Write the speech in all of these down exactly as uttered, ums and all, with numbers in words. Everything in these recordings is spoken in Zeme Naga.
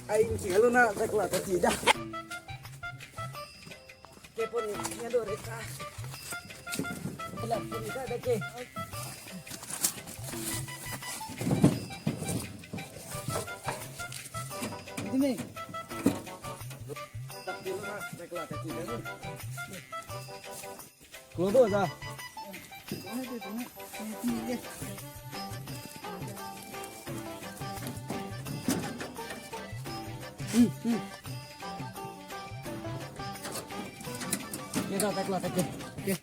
Ai, nchi lu na, tak la, tak ti da. Ke pon ni, ni do re ka. Kela pon ni ka da ke. Ini. Tak ti lu na, tak la, tak ti da. Klo do da. Hmm, hmm. Ye da, tak la, tak ke. Ke.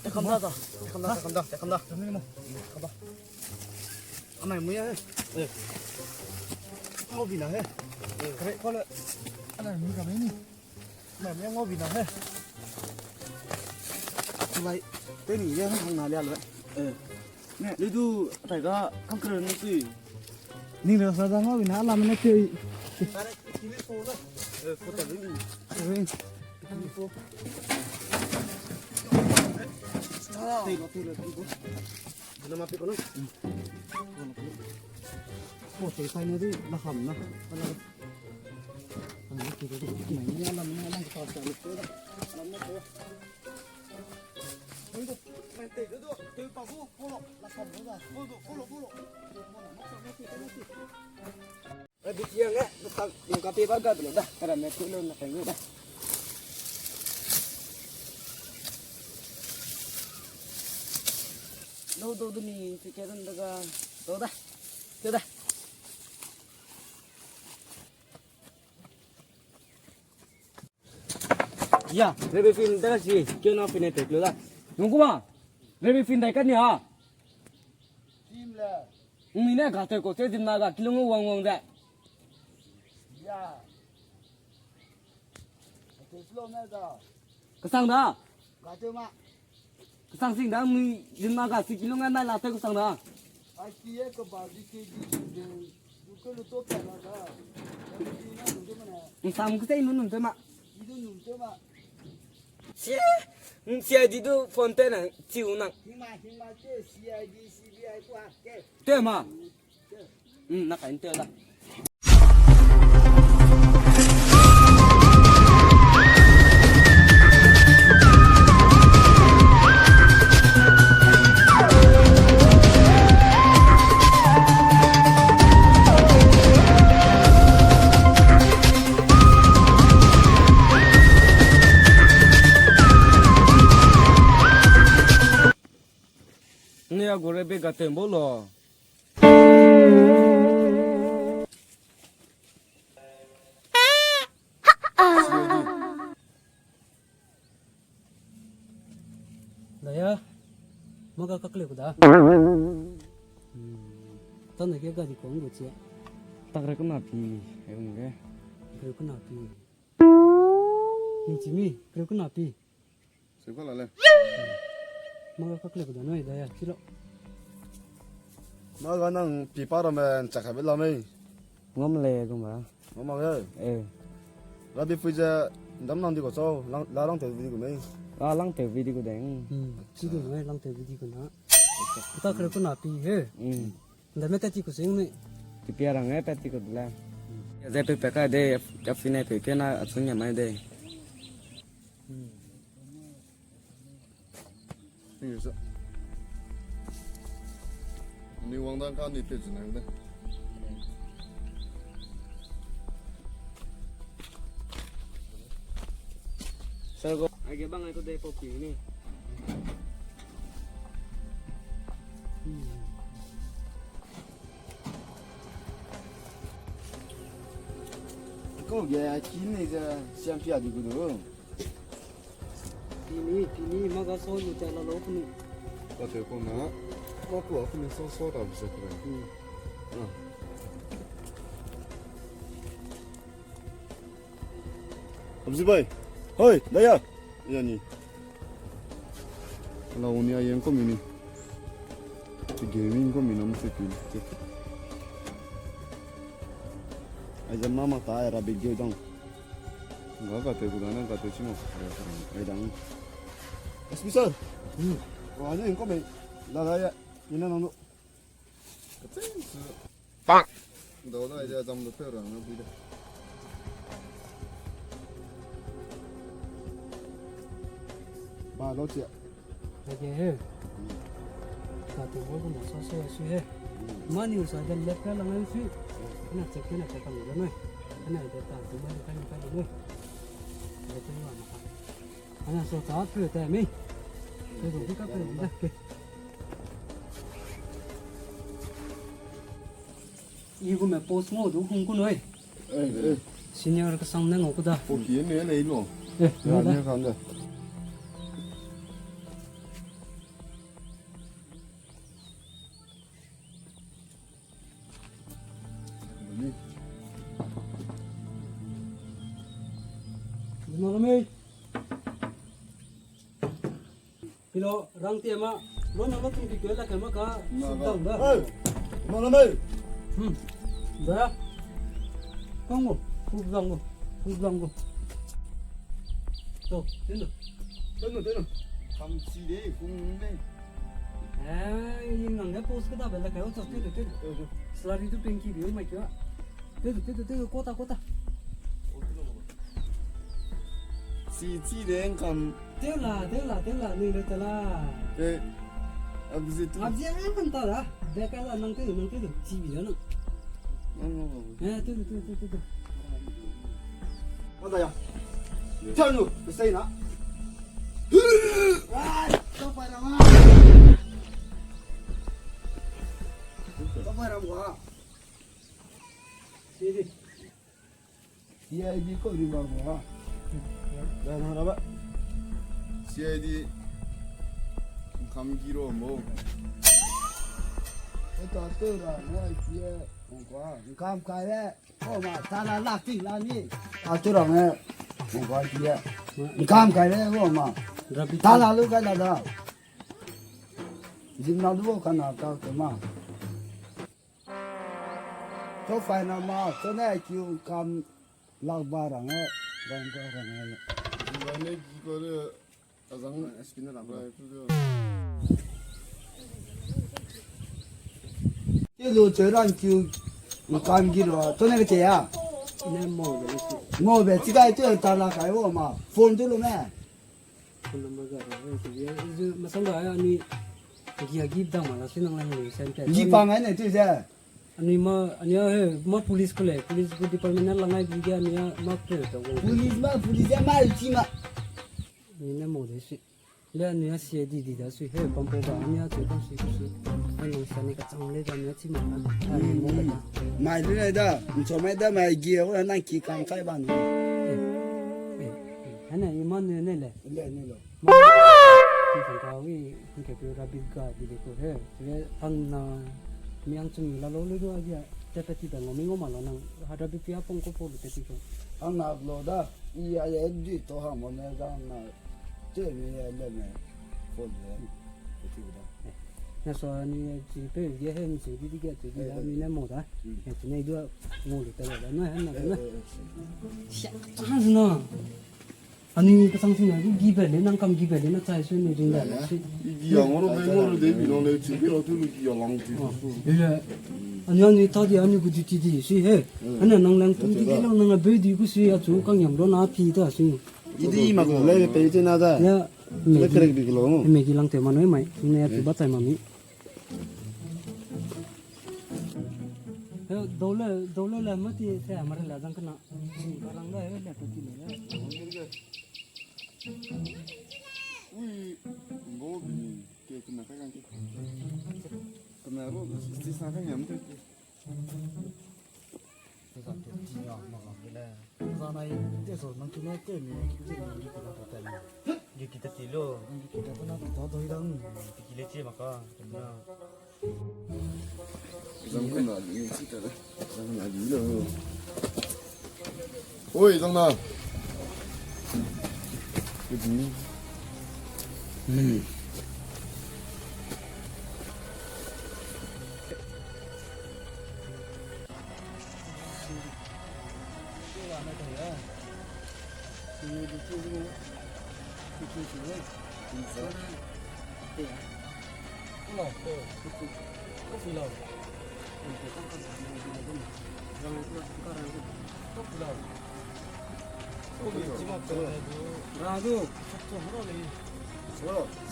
Te kam da, te kam da, te kam da, te kam da. Te kam da. Amai mui ya he. Eh. Ngau bi na he. Eh, kare ko le. Ana mi kam ni. Amai mui ya ngau bi na he. Tulai. Te ni ya hang na lia le. Eh. Ne, le du tai ga kam kere ne tui. Ning le sa da ngau bi na la me ne tui. Kare, kiri ko le. Eh, ko ta le. Eh. Ai, bi tiang e, tak, yung kape ba ga belo da, kara me tu lo na kai da. Lo do do ni, ti ke dan da ga, do da, do da. Ya, rebe fin da si, keu na fin e pek lo da. Nung kuma, rebe fin dai ka ni ha. Team le. Ngui ne ga te ko se zin na ga kilung wang wang de. Ya. Te slow me da. Kasang da. Ga te ma. Kasang sing da ngui zin na ga si kilung nai la te kasang da. Ai ki e ko ba di ke di de. Du ke lu to pe la da. Ki na lu de ma na. Nsam ke se nu num te ma. Ki du num te ma. Sia, mm, C I D du phone te na, chiu nang. Hima, hima ke C I D, C B I ku a ke. Te ma. Ke. Mm, na kain te da. Ni a gure be ga tem bo lo. Daya, maga kakle ku da. Hmm. Tane ke gari kong gu che. Tak re kuna pi, e ung ge. Kre kuna pi. Ni chi mi, kre kuna pi. Sui ka la le. Maga kakle ku da noi da ya, chi lo. Maga nang pi pa ramme nchak kai be la mei. Ngam le gum ba. Ngam ma ge. Eh. Rabi pui ze ndam nang di ko chau, lang, la lang te vi di gu mei. La lang te vi di gu deng. Hmm, chi du mei lang te vi di gu na. Ka kre kuna pi he. Hmm. Ndame tati ku sing ni. Tipia rang e tati ku le. Ya ze pe pe ka de, ya fine pe ke na a chung ya mai de. Hmm. Ni sa. Ni wang dan ka ni pe zun ai de. Sa go. Ai ge bang ai ko de pop ki ni. Hmm. Ko ge a ki ni ze siam pia di gu du. Tini, tini, maga so lu ta la lo kuni. Ka te ko na, ka ku a kuni so so ta bisa kura. Hmm. Ah. Abzi bai. Hoi, daya. Ya ni. Ala uni a yang ko mini. Ti gaming ko mini am se pi. Ai zam mama ta ai ra big ge dang. Ga ga te gu da na ga te chimo. Ai dang. S P sir. Hmm. Wa ne ko me la la ya. Ina nang no. Ka chen su. Bang. Dau da ya jam do pe ra na bui da. Ba lo chia. Lage he. Ka tu bo ko ma sa sa sui he. Mani u sa de left ka lang sui. Ana check ke na check kam de noi. Ana de ta tu mani ka ni ka de noi. Ai tu ma ma. Ana so ta pe ta mi. Pe du ka pe da. I gu me post ngau du hung ku noi. Eh, eh. Senior ka sang ne ngau ku da. Post ye ne le lo. Eh, ya, ne da. Ne kan da. Pilo, rang tie ma, lo na lo tung ki kue la ke ma ka, na sum ba. Tang da. Hey, ma na mei. Hmm. Da. Kong go, kuk zang go, kuk zang go. To, tin do. Tin do, tin do. Kam si de, kung de. Eh, ing nang ne post ke da be la ke, o to, tin do, tin do. Salary tu pin ki bi mai ke. Tin do, tin do, tin do, kota, kota. Si, si de, kam. Teu la, teu la, teu la, nui le tela. Eh, abzi tu. Abzi a kan ta da. Be ka la nang teu, nang teu, chi bi da nang. Nang, nang, nang. Eh, teu, teu, teu, teu, teu. Mata ya. Teu nu, ke sai na. Ai, to pa ra ma. To pa ra ma. Si di. C I D ko ri ba mo. Da na ra ba. C I D. Kam gi ro mo. E ta te ra mo ai ki e. Mo ko. Kam kai le. Ko ma ta la la ti la ni. A te ra me. Mo ko ai ki e. Kam kai le ko ma. Ta la lu kai la da. Jim na du ka na ta ko ma. Ko fai na ma, ko ne kiu kam lak ba rang e, rang ba rang e. Ba ne ki ko le, azang S P na rang ba. Ke lu che ran kiu kam gi lo, to ne ke che ya? Ne mo be si. Mo be, chi kai tu ta la kai wo ma, phone tu lo me. Phone number ga ra, eh, ti, eh, zu, masang ga, eh, ani, gi, gi dang ma la, si nang lang ni, sen te. Gi pa ngai ne tu ze. Ani ma, ani a, eh, ma police ko le, police ko department na lang ai bi ge, ani a, ma pe ta wo. Police ma, police ma, chi ma. Ni ne mo de si. Le ani a si di di da si, he, pam po ba, ani a che ko si ko si. Ani sa ni ka chang le da, ani a chi ma na. Ani mo ka. Mai le da, ncho mai da, mai gi, o na ki kam kai ba ni. Eh, eh, eh. Ana, i ma ne, ne le. Le, ne lo. Ti fang ka wi, hangke pe rabbit ga di de ko he. Chile hang na mi hang chumi la lo le do a dia. Te pe ti da ngo mi ngo ma la nang. Ha rabbit pi a pong ko po lu te ti ko. Hang na lo da. I a ye di to hang mo ne da na. Te mi ye le me. Ko le. Te ti da. Na so ni chi pe ye he mi chi di di ge chi di da mi ne mo da. He chi ne do mo lu te le da na he na na. Sia, hang na. Ani kasang sing na, gi be le, nang kam gi be le, na chai sui ni ring da le, sui. Gi yang ro be ngau ro de bi nang le, chi be ro tu lu gi yang lang chi. Oh, ile, ani, ani ta di, ani gu duty di, sui he. Hmm. Ana nang lang tung di, di lang nang a be di gu sui, a chu kang yam ro na pi da, sui. Di di ma gu le, pe chi na da. Ya, le me gi, kerek bi gu lo. Me gi lang te ma noi mai, ne a chu ba chai ma mi. He, dole, dole le mati se amare la jang kena. Karang da he le to ti le. Ui, ngo bi ke kena ka gang ke. Kena ro sixty sa ka nyam te. Te zan te ti ya ma ga le. Zan ai te so nang kine te mi, te mi ki ta ta ta ni. Ki ki ta ti lo. Ki ki ta ta na ta ta doi dang. Ki ki le chi ma ka. Zang kena di chi ta. Zang na di lo. Oi, zang na. Good evening. Hmm.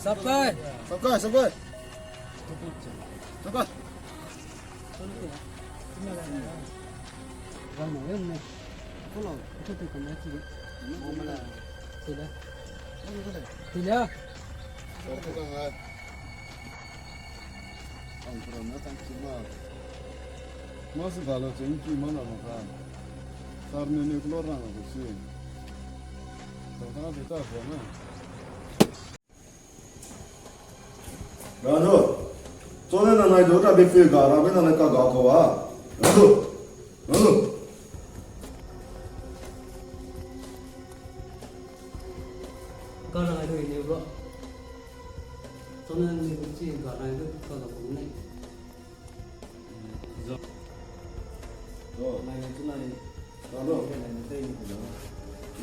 Sakai. Sakai, sakai. Sakai. Mas galo cheng ki mana maka. Sarne ne kulo rang aku si. Tata de ta ko na. Rano, chone na nai do ta be pe ga ra be na le ka ga ko a. Rano, Rano. Ka nai do ne bro. Chone ni bu chi ga nai do ka ga ko ne.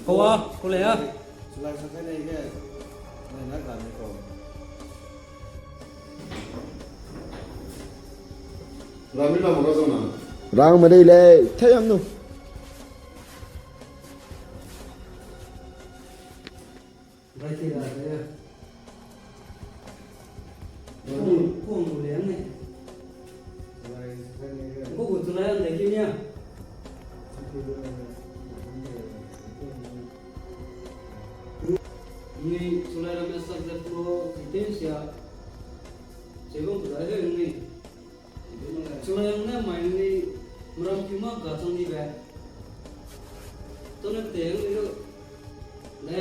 Kawa, kule ya. Rang me dei lei, tei am nu. Bai ti la de. Kong, kong gu liang ne. Bai, bai ne ge. Kong gu chulai an de ki nia. Ni chulai ram me subject lo, itesia. Chegong gu da he ni. Chulai ne mai ni meram ki ma ga chang ni be. Tone te ni lo. Ne,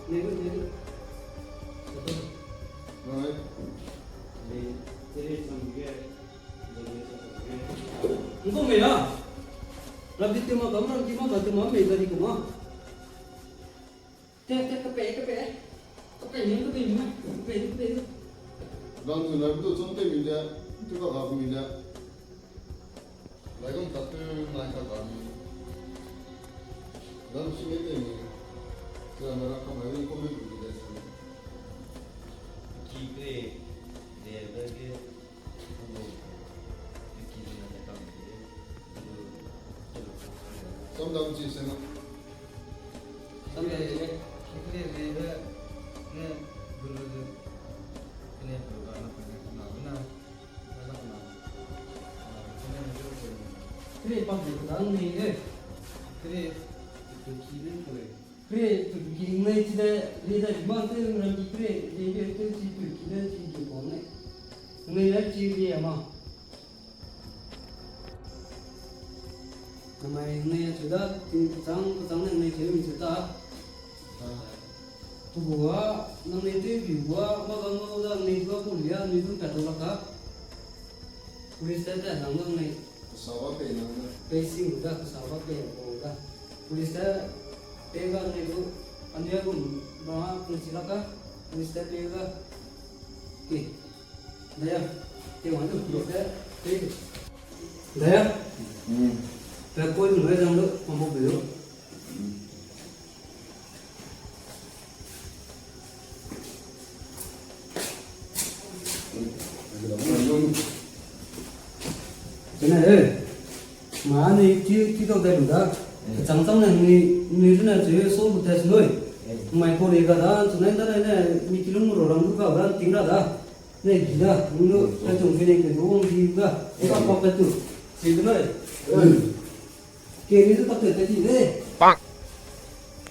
ne lu, ne lu. Right. Nko me ya. Rabi te ma ga meram ki ma ga te ma me ga di ko ma. Te, te, kape, kape. Kape ni, kape ni, kape ni, kape ni. Gang tu na tu chong te mi de, tu ka ga mi de. Lai gam ta tu nai ka ga mi. Gam si me te mi. Sia mara ka mai ni ko me tu de sa. Ki pe de de ge. Samdam chi se na. Samdam chi se. Kikle le be ne bulu de. Ne bulu ka na pe na na. Na na na. Kre pa de ka ni e. Kre tu ki ne ko. Kre tu ki ngai chi de, le da ma te ngai ki kre, le be te chi tu ki ne chi ki ko ne. Ngai ya chi le ma. Namai ngai ya chu da, ting chang, chang ne ngai chi mi chu ta. Tu bua, nang ne te bi bua, ma ga ngau da, ngai tu ko lia, ngai tu ka to la ka. Police te te nang ngai. Kesawa pei nang da. Pei sing da, kesawa pei ko da. Police te pei ga ne du, ania gum ba police la ka, police te pei ga. Ki. Daya, te wan du police te pei. Daya. Hmm. Pe koi du ngai jang du, pambo pe du. Kene, eh, ma ni ti, ti dau de lu da. Chang chang ne ni, ni na che so bu test noi. Mai ko le ga da, chu nai da ne, mi kilung ro ram du ka da, ting ra da. Ne gi da, nu, ka chung ke ne ke du wang gi da. Ka pa ka tu. Si de noi. Ke ni du tak te te di de.